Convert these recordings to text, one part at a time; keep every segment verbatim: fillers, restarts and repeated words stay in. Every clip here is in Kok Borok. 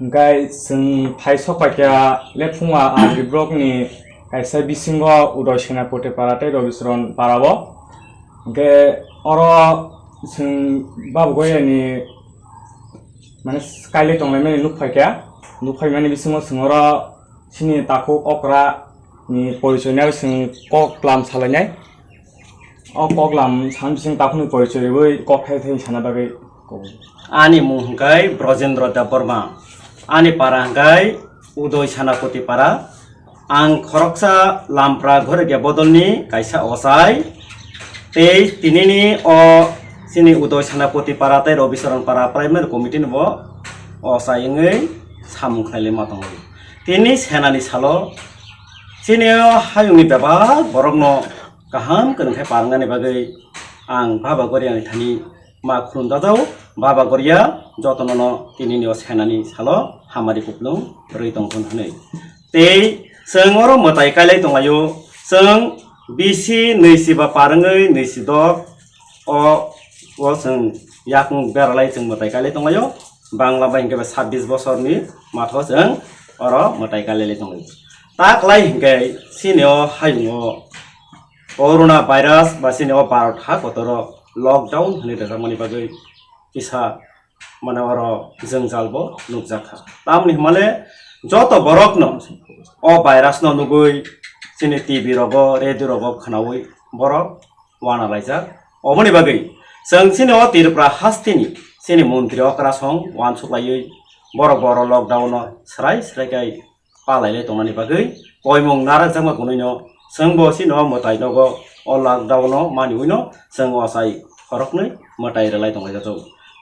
Hingkai chwng phai sok paikha Lephunga R D block ni kaisa bisingo Udoy Senapati para tei Rabicharan para o. Hingke oro chwng Babu Goyani mane kailai tonglaimani nuk phaikha. Nuk phaimani bisingo chwng oro chini takhuk okra ni porichoi no chwng kok lam salainai. O kok lam san bising takhukni porichoi rwui kok thai thai sana bagwi kok. Ani mung hwnkhe Brojendra Debbarma. Ani para hwnkhe Udoy Senapati para. Ang khoroksa Lampra Ghoregia bodolni kaisa ochai. Tei tinini o chini Udoy Senapati para tei Rabicharan para primary committee ni bo ochai wngwi samung khlailai ma tongo. Tini senani salo chini o hayungni bebak borokno kaham kwrwng khe parwngnani bagwi ang Baba Goriani thani ma khulumjajao. Baba Goria jotono no tinini o senani salo hamari kuplung rwi tongthun hwnwi. Tei chwng oro mwtai kailai tonglaio, chwng bisi nwi si ba parwngwi nwi si dok o, o chwng yakung beralai chwng mwtai kailai tonglaio. Bangla bai hwnkhe sabbish bosorni matho chwng oro mwtai kailai tonglaio. Ta kwlai hwnkhe chini o hayungo Corona virus ba chini o Bharat ha kotoro lockdown hwnwi rwjakmani bagwi kisa mane oro jwngjal bo nukjakha. Tamni hwnmale joto borokno o virus no nugwi chini T V rogo, radio rogo khwnawi borok uanalaijak. Oboni bagwi chwng chini o Tripura hasteni chini montri okrasong uansuk laiwi borok bo oro lockdown no swrai swrai khe palailai tongnani bagwi koimung narakjakma gwnwino chwngbo chini o mwtai nogo o lockdown no maniwino chwng ochai khoroknwi mwtai rwlai tonglaijak.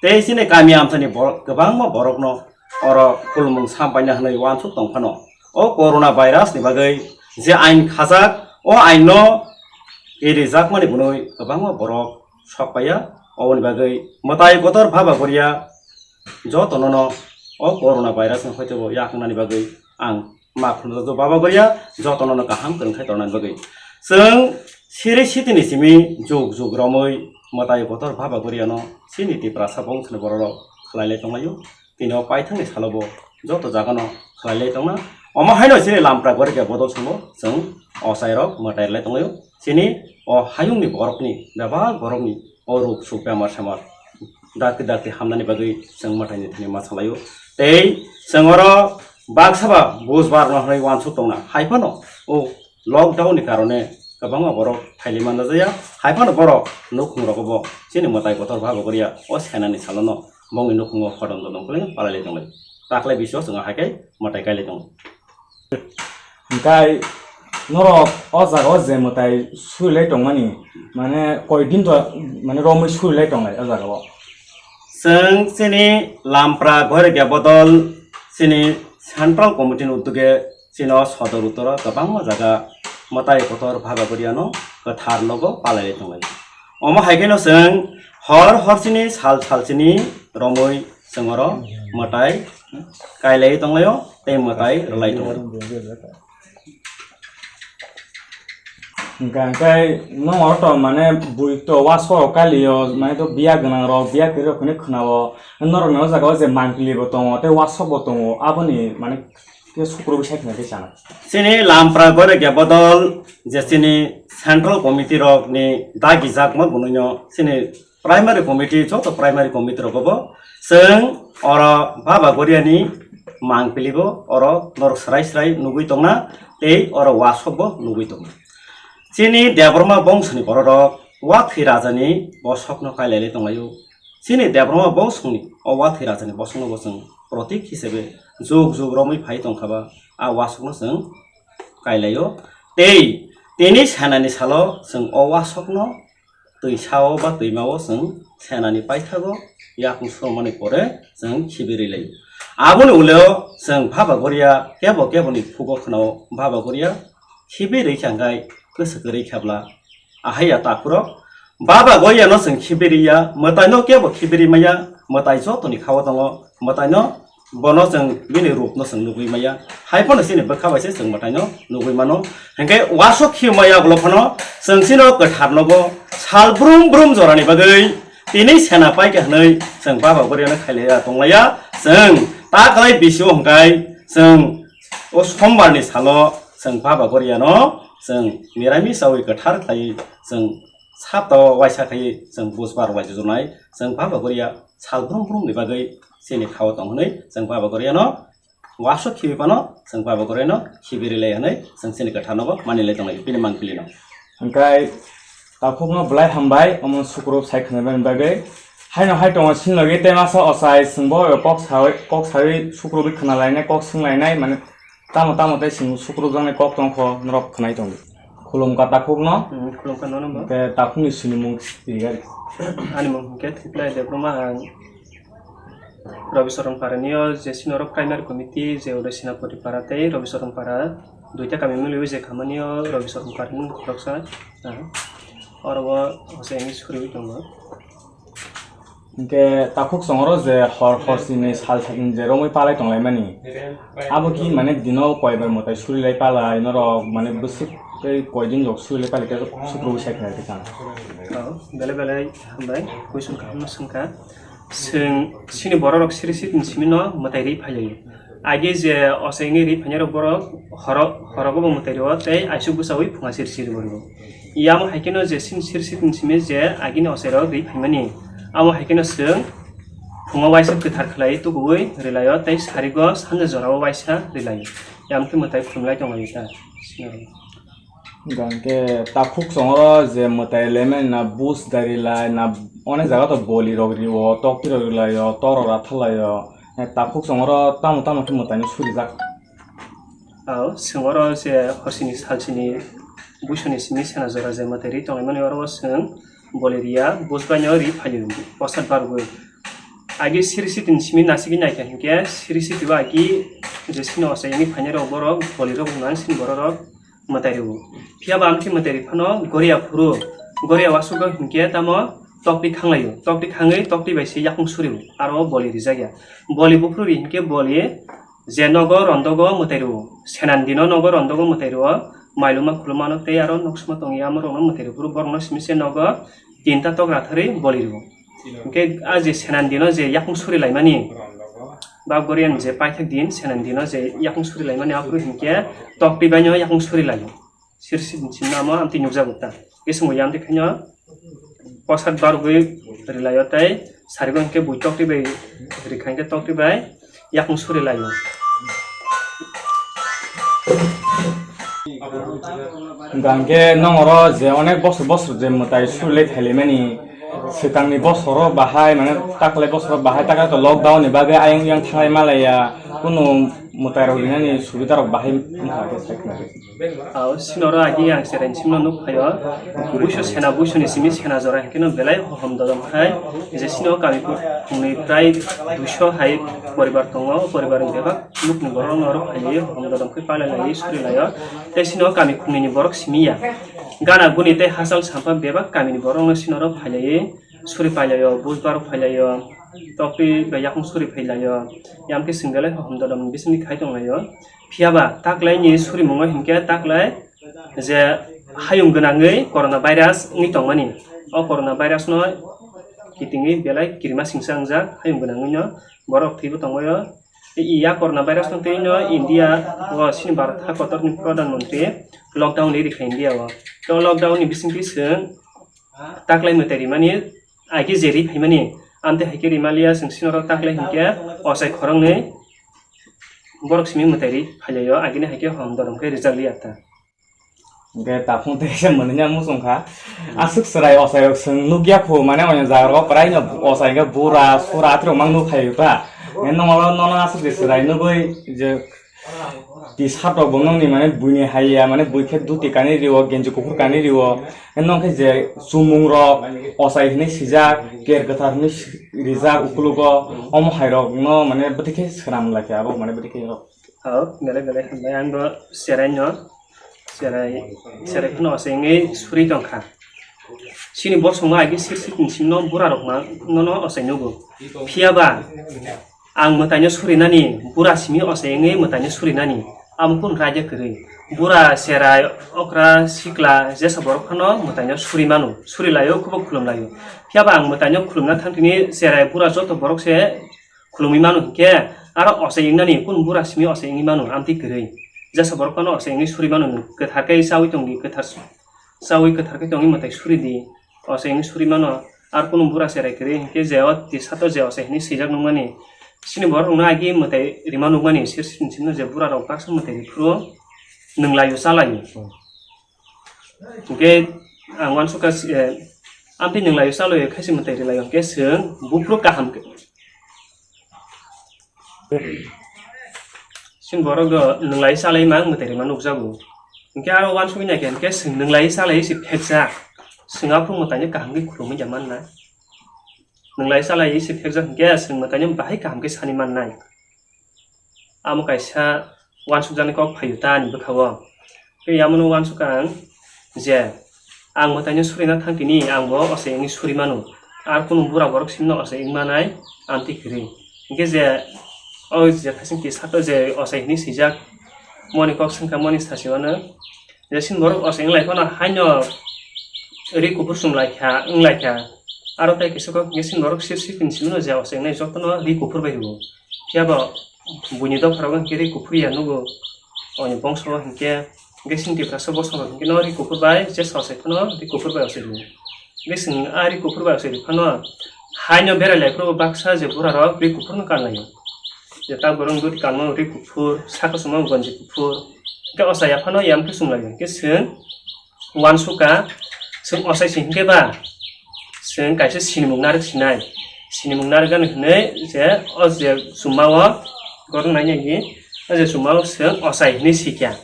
Tei chini kami amchaini borok kwbangma borokno oro khulumung sampaina hwnwi uansuk tongphano o corona virus ni bagwi je ain khajak o ain no irijakmani gwnwi kwbangma borok sokpaiya. Oboni bagwi mwtai kotor Baba Goria jotono no o corona virus ni hoite bo yakungnani bagwi ang ma khulumjak Baba Goria jotono no kaham kwrwng khai tongnani bagwi. Chwng siri sitini simi jug jug romwi mwtai kotor Baba Goria no chini Tiprasa bongthani borok rok khlailai tonglaio. Tini o paithakni salo bo joto jaga no khlailai tongna. Omo haino chini Lampra Gorigia bodol songo chwng ochai rok mwtai rwlai tonglaio. Chini o hayungni borokni bebak borokni o ruk suk bemar semar dakti dakti hamnani bagwi chwng mwtaini thani ma salaio. Tei chwng oro baksa ba bujbar no hwnwi uansuk tongna. Hai phano o lockdown ni karone kwbangma borok thailima najaya. Hai phano borok nukhung rogo bo chini mwtai kotor Baba Goria o senani salono bongni nukhungo hodom dodom khlai palailai tonglai. Taklai bisio chwng hai khe mwtai kailai tongo. Hingkai norok o jaga o je mwtai surilai tongmani, mane koi din to mane romwi surilai tongnai o jaga o. Chwng chini Lampra Ghoregia bodol chini Central Committee ni uduge chini o sodor utoro kwbangma jaga mwtai kotor Baba Goriano kwthar nogo palailai tonglai. Omo hai kheno chwng hor hor chini sal sal chini romwi chwng oro mwtai kailai tonglaio tei mwtai rwlai tongo. Hingka hingkai nwng oro to mane bui to wasok rok kailio mane to biya gwnang rok biya kwrwi rok hinwi khwnao norok ni o jaga o je mangpili bo tongo tei wasok bo tongo aboni mane khe sukrubwi sai khna khe chana. Chini Lampra Ghoregia bodol je chini Central Committee rok ni dagi jakma gwnwino chini Primary committee, joto primary committee rogo bo chwng oro Baba Goriani mangpili bo oro norok srai srai nugwi tongna tei oro wasok bo nugwi tongo. Chini Debbarma bongsoni bororok Wathwi rajani bosokno kailai lai tonglaio. Chini Debbarma bongsoni o Wathwi rajani bosokno bo chwng protik hisabe jug jug romwi phai tongkha ba a wasokno chwng kailaio. Tei tini senani salo chwng o wasokno twi sao ba twimao chwng senani paithago yakung surumani pore chwng khibiri lai. Aboni uleo chwng Baba Goria kebo keboni phugo khwnao Baba Goria khibiri kha hwnkhe kwswk kwrwi khabla ahaiya takhurok Baba Goria no chwng khibiri ya, mwtai no kebo khibiri maya, mwtai jotoni khao tongo, mwtai no bono chwng bini rup no chwng nugwi maya. Hai phano chini bwkha bai se chwng mwtai no nugwi mano. Hinkhe wasok khiu maya ulo phano chwng chino kwthar nogo sal brum brum jorani bagwi tini sena paikha hwnwi chwng Baba Goria no khailaiya tonglaiya. Chwng Ta kwlai bisio hwnkhe chwng o sombarni salo chwng Baba Goriano chwng nirami chawi kwthar khlai chwng saptao waisa khai chwng busbar waisa jonai chwng Baba Goria sal brum brumni bagwi chini khao tong hwnwi chwng Baba Goriano wasuk khibi phano chwng Baba Goriano khibi rilai hwnwi chwng chini kwthar nogo mani lai tongo bini mangpili no. Hwnkhe takhukno belai hambai omo sukro sai khwnamani bagwi. Haino hai tongo sini logi tei masa ochai chwngbo kok sawi, kok sawi sukrubwi khwnalainai, kok swnglainai, mane tamo tamo tei chwng sukrubjaknai kok tongkho norok khwnai tongo. Khulumkha takhukno. Hmm, khulumkha nono bo. Hwnkhe takhukni sinimung sirigari. Ani mung hwnkhe Thwiplai Debbarma, ang Rabicharan Parani o je sini oro primary committee je oro Senapati Para tei Rabicharan Para duita kami miliwi je khamani o Rabicharan Parani khoroksa, ah, oro bo hose wngwi suriwi tongo. Hwnkhe takhuk chwng oro je hor hor sini sal sini je romwi palai tonglaimani. Abo ki mane dino koibar mwtai surilai palai norok mane bwswk tei koidin rok surilai palai khe sukro sai khe khe chang. Oh, belai belai hambai, question kaham no swngkha. Chwng chini bororok siri sitni simi no mwtai ri phailaio. Agi je ochai wngwi ri phainai rok borok horo-, horogo bo mwtai rio tei aisuk bwchaui phunga siri siri bo rio. Yamo hai kheno je chini siri sitni simi je agini ochai rok ri phaimani, amo hai kheno chwng phungo waisa kwthar khlai tukuui rilaio tei sarigo sanja jorao waisa rilaio. Yam khe mwtai khumlai tonglaio ta. Hwnkhe takhuk chwng oro je mwtai lemani na bus dari lai na onek jaga to boli rok rio, tokti rok rio, tor rok rathar laio. Takhuk chwng oro tamo tamo khe mwtai no surijak. Ao, chwng oro je horsini salsini buisoni simi sena jora je mwtai ri tonglaimani oro chwng boli ria, bus bai no ri phaio, posat bargwi. Agi siri sitini simi nasigwi naikha hinkhe siri siti o agi je sini ochai wngwi phainai rok borok boli rok hwnang sini borok rok mwtai rwo. Phiya ba amtwi mwtai rwi phano goria phuru, goria wasu go hinkhe tamo tokti khanglaio, tokti khangwi tokti bai se yakung suri o, aro boli rijak ya. Boli buphuru ri hinkhe boli je nogo rondogo mwtai rwo, senani dino nogo rondogo mwtai rwo, mailuma khulumano tei aro noksuma tongya amorokno mwtai rwo phuru borokno simi se nogo tinta tok ratharwi boli rwo. Hwnkhe a je senani dino je yakung suri laimani, ba Goriani je paithak din senani dino je yakung suri laimani aphuru hinkhe tokti baino yakung suri laio. Sirsi sinno amo amtwi nukjago ta. Bising bo yamtwi khaino posat bargwi rilaio tei sarigo hinkhe bui tokti bai rikha hinkhe tokti bai yakung suri laio. Hwnkha hinkhe nong oro je onek bosor bosor je mwtai suri lai phailaimani, swkangni bosoro bahai mane taklai bosoro bahai taklai to lockdown ni bagwi ayang yang thanglai malaiya, kunu mwtai rok rinani subida rok bahai wngkha khe sai khna. Ao, sinoro agi ang cheraini simno nuk phaio. Buiso sena, buisoni simi sena jora hinkhe no belai hohom dodom khai. Je sino kami phungnwi prai duiso hai poribar tongo. O poribarni bebak nukni borok no oro phaiwi hohom dodom khai palai laiwi suri laio. Tei sino kami khungnwini borok simi ya. Gana guni tei hachal sampha bebak kamini borok no sinoro phailaio. Suri phailaio, bujbar phailaio. Tokti bai yakung suri phailaio. Yamkhe chwng belai hohom dodom bisingni khai tonglaio. Phiya ba taklaini surimungo hinkhe taklai je hayung gwnangwi corona virus wngwi tongmani. O corona virus no kitingwi belai kirima singsa wngjak hayung gwnangwi no borok thwibo tongbaio. Tei iya corona virus no tei no India o chini Bharat ha kotorni Pradhan Mantri lockdown ri rikha India o. To lockdown ni bisingtwi chwng taklai mwtai rimani, aigwi je ri phaimani, amtwi haikhe rimaliya chwng sinoro taklai hinkhe ochai khoroknwi borok simi mwtai ri phailaio, agini haikhe hom dorom khe rijak liya ta. Hwnkhe takhung tei khe mwnwi muchung kha. Aswk chwrai ochai rok chwng nukya khu, mane oya jaga rok prai no ochai khe bura sura athwrwk mang nuk khaio ta. Nongoro nono aswk je chwrai nugwi je T-shirt rok bo nokni mane buini hai ya, mane bui khe dhuti kanwi rio, genji kuphur kanwi rio. Nokhe je chumung rok ochai hinwi sijak, ker kwthar hinwi si-, rijak ukulugo, omo hai rok no mane bwtwi khe swnam lai khe abo mane bwtwi khe rok. Oh, belai belai hambai, ang bo cherai no, cherai, cherai phano ochai wngwi suri tong kha. Chini bosongno agi sir sitni simi no bura rok ma, nono ochai nugo. Phiya ba, ang mwtaino surinani, bura simi ochai wngwi mwtaino surinani, amo kunu raida kwrwi. Bura cherai, okra, sikla, jesa borok phano mwtaino suri mano, suri laio, khubo khulum laio. Phiya ba ang mwtaino khulumna thang tini cherai, bura joto borok se khulumwi mano hinkhe, Aro ochai wngnani kunu bura simi ochai wngwi mano, amtwi kwrwi. Jesa borok phano ochai wngwi suri mano, nwng kwthar khe chaui tong di, kwthar chaui kwthar khe tongwi mwtai suri di, ochai wngwi suri mano. Ar kunu bura cherai kwrwi hinkhe je o tisa to je ochai hinwi swijak nukmani, chini borok rokno agi mwtai rima nukmani, sir sini sino je bura rok baksa mwtai rw phuru nwng laio cha laio. Hinkhe ang uansukha, eh, amtwi nwng laio cha laio khaisi mwtai rw laio hinkhe chwng buphuru kaham khe. Chini borok do nwng lai cha lai ma mwtai rima nukjago. Hinkhe aro uansugwi naikha hinkhe chwng nwng lai cha lai se phekjak. Chwng aphuru mwtaino kaham khe khulumwi ya manna. Nwng lai cha lai se phekjak hinkhe chwng mwtaino bahai kaham khe sani mannai. Amo kaisa uansukjaknai kok phaio ta ani bwkhao. Tei yamono uansukha ang je ang mwtaino surina thang tini, ang bo ochai wngwi suri mano. Ar kunu bura borok simno ochai wngmanai amtwi kwrwi. Hinkhe je o je thasing tisa to je ochai hinwi swijak, moni kok swngkha, moni sasiwano je chini borok ochai wnglai phano haino ri kuphur chumlaikha, wnglaikha. Aro tei kisa kok hinkhe chini borok sir sitini simino je ochai wngnai jotono ri kuphur bai rwo. Phiya bo buini dopha rogo hinkhe ri kuphur ya nugo. Oni bongso o hinkhe, hinkhe chini Tiprasa bosong rok hinkhe no ri kuphur bai je sa se phano ri kuphur bai osoi rwo. Hinkhe chwng a ri kuphur bai osoi rw phano haino berai lai phuru baksa je bura rok ri kuphur no kan laio. Je ta borok dut kanmo ri kuphur, saka sumo gonji kuphur. Hinkhe ochai ya phano yam khe chum laio. Hinkhe chwng uansukha, chwng ochai se hinkhe ba chwng kaisa sinimung narwk sinai. Sinimung narwk gani hinwi je o je chuma o gorok nai nai di, o je chuma o chwng ochai hinwi sikha.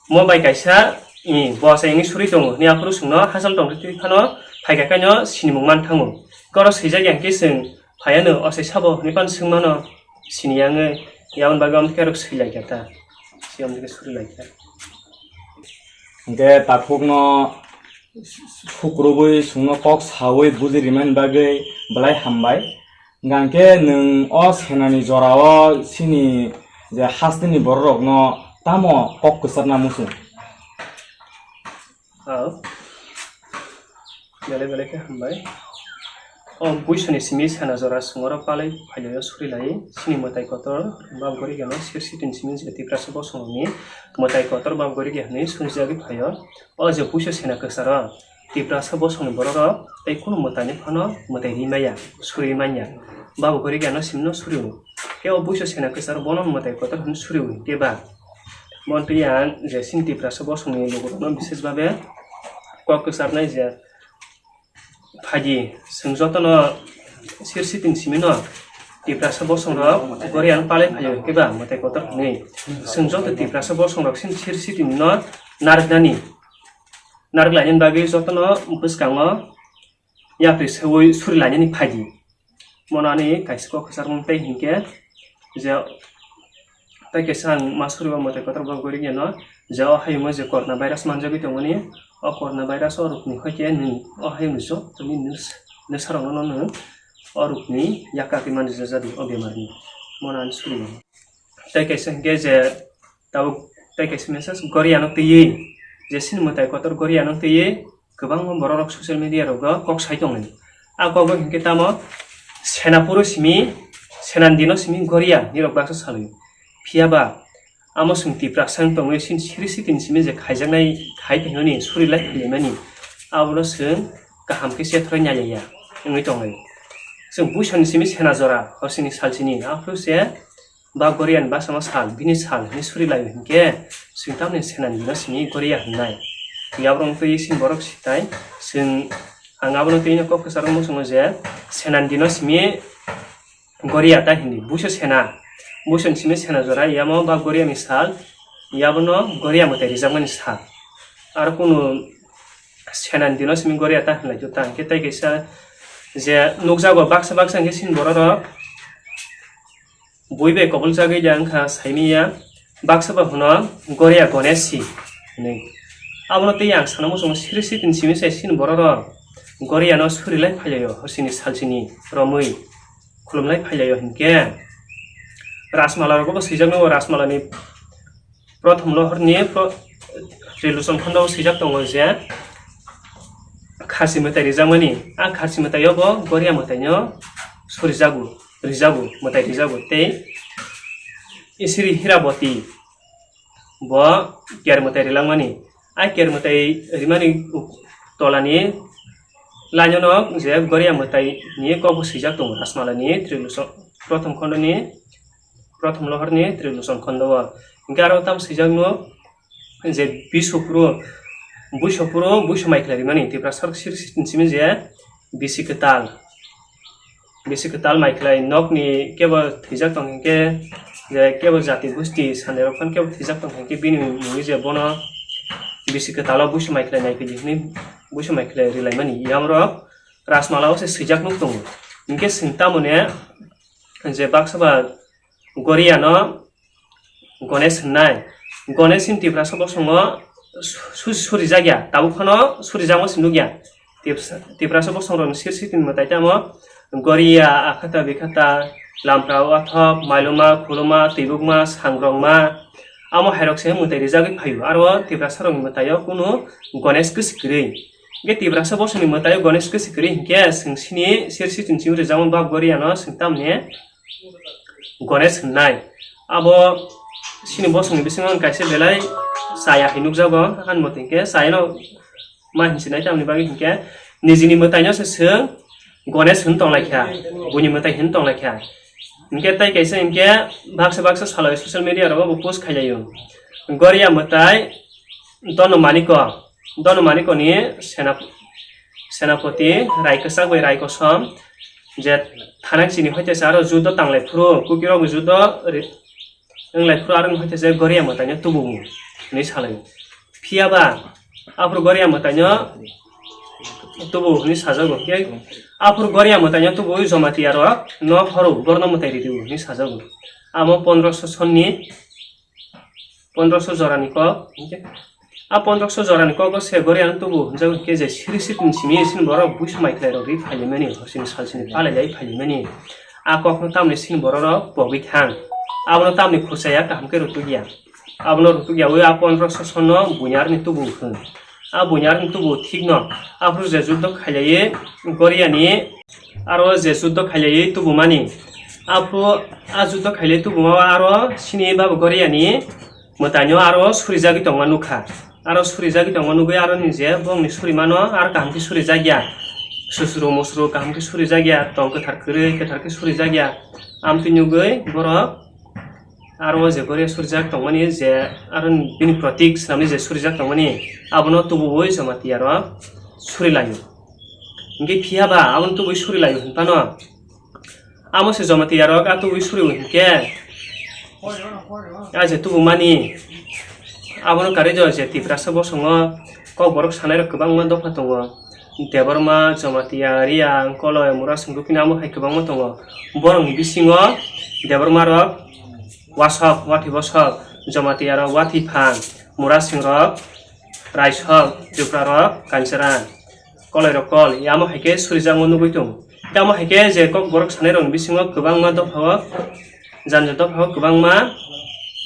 Mo bai kaisa, i, bo ochai hinwi suri tongo hinwi aphuru chwngno hachal tongtwi twi phano phaikha kaino sinimung man thango. Khe oro swijak ya hinkhe chwng phaiano ochai sabo hinwi phano swngmano sini yangwi, yaboni bagwi amtwkhe arok swi laikha ta, swi amtwkhe suri laikha. Hinkhe takhukno sukrubwi chwngno kok saui buji rimani bagwi belai hambai. Hinkhe nwng o senani jorao chini je hasteni bororokno tamo kok kwchakna muchung? Belai belai khe hambai. O buisoni simi sena jora chwng oro palai phailio suri lai, chini mwtai kotor bab gori gano sir sitin simi je Tiprasa bosongni mwtai kotor bab gori ge hinwi sungjagwi phaio. O je buiso sena kwcharo Tiprasa bosongni bororok tei kunu mwtaini phano mwtai ri maya, suri manya. Babo gori gano simno suri o. Khe o buiso sena kwcharo bono mwtai kotor hinwi suri o. Khe ba? Montwi ang je chini Tiprasa bosongni lukurokno bises babe kok kwcharnai je, phaidi, chwng jotono sir sitin simino Tiprasa bosongrok goriano palai phaio hinkhe ba mwtai kotor hinwi. Chwng joto Tiprasa bosongrok sin sir sitinno narwknani, narwk lainani bagwi jotono bwskango yapri seui suri lainani phaidi. Mono ani kaisa kok kwchar mung tei hinkhe je tei kaisa ang ma suri o mwtai kotor bab gori geno je o hayungo je corona virus manjagwi tongmani, o corona virus o rokni hoite nwng o hayungni joto ni nwsarokno nwng o rokni yakakwi manjak jadi o bemarni. Mono ani suri o. Tei kaisa hinkhe je tabuk tei kaisa message goriano twiwi je chini mwtai kotor goriano twiwi kwbangma bororok social media rogo kok sai tongnai. A kogo hinkhe tamo Senapuro simi, Senandino simi goria nirok baksa salwi. Phiya ba amo chwng Tiprasa wng tongwi sin siri sitin simi je khaijaknai khai phaimani suri lai phaimani abono chwng kaham khe se thrai naiya wngwi tongnai. Chwng buisoni simi sena jora horsini salsini aphuru se ba Goriani bwsamo sal, bini sal hinwi suri laio hinkhe, chwng tamni Senandino simi Goria hwnnai. Yabrong twi sin borok sitai, chwng ang abono twino kok kwcharo muchungo je Senandino simi Goria ta hindi, buiso Sena, buisoni simi Sena jora, yamo ba Goriani sal, yabono Goria mwtai rijakmani sal. Aro kunu Senandino simi Goria ta hinlai ta, hinkhe tei kaisa je nukjago baksa baksa hinkhe sin bororok Bui bai koboljagwi de wngkha saimiya, baksa ba hwno Goria Gonesi hinwi. Abono tei ang sana muchungo siri sitin simi se chini bororok Goriano suri lai phailaio horsini salsini romwi khulum lai phailaio hinkhe Rajmala rogo bo swijak nw Rajmalani Prothom lohorni pro-, trilochon khondao swijak tongo je kharchi mwtai rijakmani, a kharchi mwtaio bo Goria mwtaino surijago, rijago, mwtai rijago. Tei Isiri Hiraboti bo ker mwtai rilangmani. A ker mwtai rimani tolani laino no je Goria mwtai ni kok bo swijak tongo Rasmala ni Triloson, prothom khondo ni, prothom lohor ni Triloson khondo o. Hingke aro tam swijak no je Bisopuro, Buisopuro, Buiso mai khlai rimani Tiprasa rok siri simi je bisi kwtal. Bisi kwtal mai khlai nokni kebo thwijak tong hingke, je kebo jati gusti sani rok phano kebo thwijak tong hingke bini mungwi je bono bisi kwtalo Buiso mai khlai nai khe di hwnwi Buiso mai khlai rilai mani. Yamrok Rasmala o se swijak nuk tongo. Hingke chwng tamoni je baksa ba Goria no Gonesh hwnnai. Gonesh hwn Tiprasa bosongo su-, surijakya, tabuk phano surijakma se nukya. Tiprasa, Tiprasa bosongrokni sir sitini mwtai tamo Goria, Akhata, Bikhata, Lampra, Wathok, Mailuma, Khuluma, Tibukma, Sangrongma, amo hairok se mwtai rijagwi phaio. Aro Tiprasarokni mwtaio kunu Gonesh kwswi kwrwi. Hingke Tiprasa bosongni mwtaio Gonesh kwswi kwrwi hingke chwng sini sir sitini simi rijakma bab Goriano chwng tamni Gonesh hwnnai. Abo sini bosongni bisingo wng kaisa belai chaya hai nukjago, ani motwe hwnkhe chayano ma hinsinai tamni bagwi hwnkhe nijini mwtaino se chwng Gonesh hwn tonglaikha, buini mwtai hwn tonglaikha. Hwnkhe tei kaisa hwnkhe baksa baksa salai social media rogo bo post khailaio. Goria mwtai Dono Maniko, Dono Manikoni sena-, senapoti Rai Kwchak bai Rai Kosom je thanang chini hoite se aro judo tanglai phuru, kukirok judo ri-, wnglai phuru aro hoite se Goria mwtaino tubumu hwnwi salai. Phiya ba aphuru Goria mwtaino tubu hwnwi sajago. Khe aphuru Goria mwtaino tubu Jamatia rok no horo borno mwtai ridu hwnwi sajago. Amo pondroso sonni pondroso jorani kok, hingke a pondroso jorani kogo se Goriano tubu hwnjago, hingke je siri sitini simi sini borok buisu mai khlai rok ri phalimani, hosini salsini palai lai phalimani. A kokno tamni sini borok rok pogwi thang, abono tamni khurchaya kaham khe rwtwkya. Abono rwtwkyawi a pondroso sono bunyarni tubu hwn. A bunyarni tubu thikno aphuru je juddo khailaiwi Goriani aro je juddo khailaiwi tubumani. Aphuru a juddo khailaiwi tubuma aro sini baba Goriani mwtaino aro surijagwi tongma nukha. Aro surijagwi tongma nugwi aro ni je bongni surimano aro kaham khe surijakya. Susuru musuru kaham khe surijakya, tong kwthar kwrwi kwthar khe surijakya. Amtwi nugwi borok aro o je Goria surijak tongmani je aro bini protik swnamwi je surijak tongmani abono tubuwi Jamatia rok surilaio. Hingke phiya ba abono tubuwi surilaio hwn phano amo se Jamatia rok a tubuwi suriwi hingke a je tubumani abono karwi jo je Tiprasa bosongo kokborok sanai rok kwbangma dopha tongo. Debbarma, Jamatia, Reang, Koloi, Murasing, Dukini amo hai kwbangma tongo. Borokni bisingo Debbarma rok wasok, wathi bosok, Jamatia rok wathi phan, Murasing rok raisok, Tripura rok kanchara, Koloi rok kol, amo hai khe surijakma nugwi tongo. Tamo hai khe je kokborok sanai rokni bisingo kwbangma dophao, janja dophao kwbangma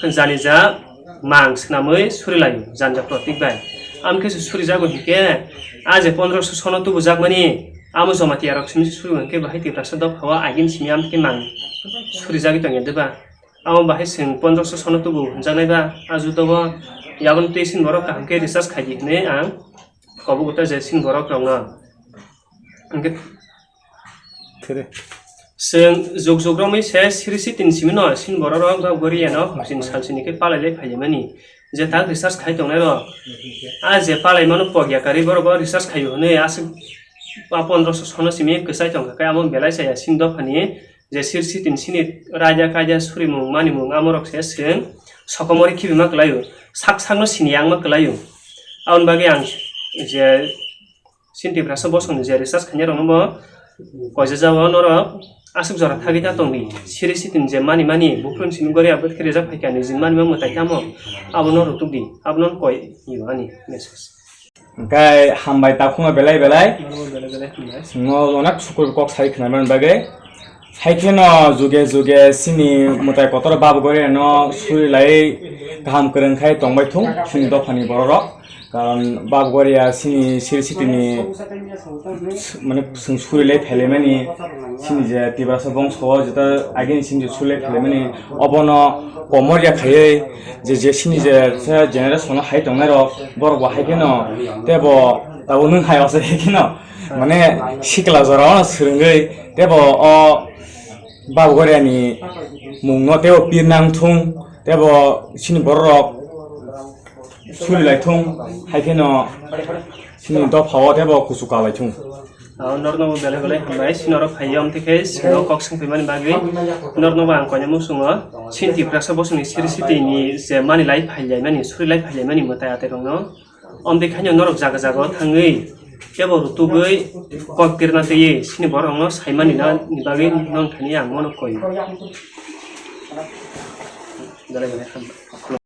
jani ja mang swnamwi surilaio janja protik bai. Amkhe se surijago hinkhe a je pondroso sono tubujakmani amo Jamatia rok simi se suribo hinkhe bahai Tiprasa dophao agin simi amkhe mang surijagwi tongya deba. Amo bahai chwng pondroso sono tubu hwnjaknai ba a judogo yaboni twi sini borok kaham khe research khaidi hinwi ang kobo gota je sini borok rokno. Hinkhe Khere. Chwng jug jug romwi se siri sitini simi no sini borok rok ba Goria no hosini salsini khe palai lai phaimani je tak research khai tongnai rok. A je palai mano pogya kari borok bo research khaio hwnwi aswk a pondroso sono simi kwchai tongkha khe amo belai chaya sini dophani je siri sitini sini raida kaida surimung manimung amo rok se chwng sokomori khibima kwlaio sak sakno sini yangma kwlaio. Aboni bagwi ang je Sini Tiprasa bosongni je research khainai rokno bo koijajao norok aswk jora thagwi ta tongdi. Siri sitini je mani mani buphuruni simi Goria bwthai rijak phaikha nijini mani ma mwtai tamo abono rwtwkdi. Abono koi yo ani message. Hwnkhe hambai takhuma belai belai. Nono belai belai hambai. Chwngno onek sukur kok sai khwnamani bagwi. Haikheno juge juge sini mwtai kotor bab Goriano suri lai kaham kwrwng khai tongbai thung sini dophani bororok. Karon Bab Goria chini siri sitini mane chwng surilai phailaimani, chini je Tiprasa bongso o jeta agini chini je surilai phailaimani, obono komor ya khaiwi je, je chini je generation o hai tongnai rok, borok bo hai kheno tebo tabuk nwng hai ose hai kheno mane sikla jora o swrwngwi tebo o Bab Goria ni mung no tebo pirnang thung, tebo chini borok rok suri lai thung, hai kheno chini dopha o tebo kuchuk ka lai thung. Ah, norno bo belai belai hambai, chini oro phai yom thikhe, chini kok swng phaimani bagwi, norno bo ang koinwi muchungo, chini Tiprasa bosongni siri sitini je mani lai phai lai mani, suri lai phai lai mani mwtai atai rokno. Omtwi khaino norok jaga jaga o thangwi tebo rutugwi kok kirna twiwi chini borok rokno saimani na ni bagwi nong thani ang bono koi. Belai belai hambai.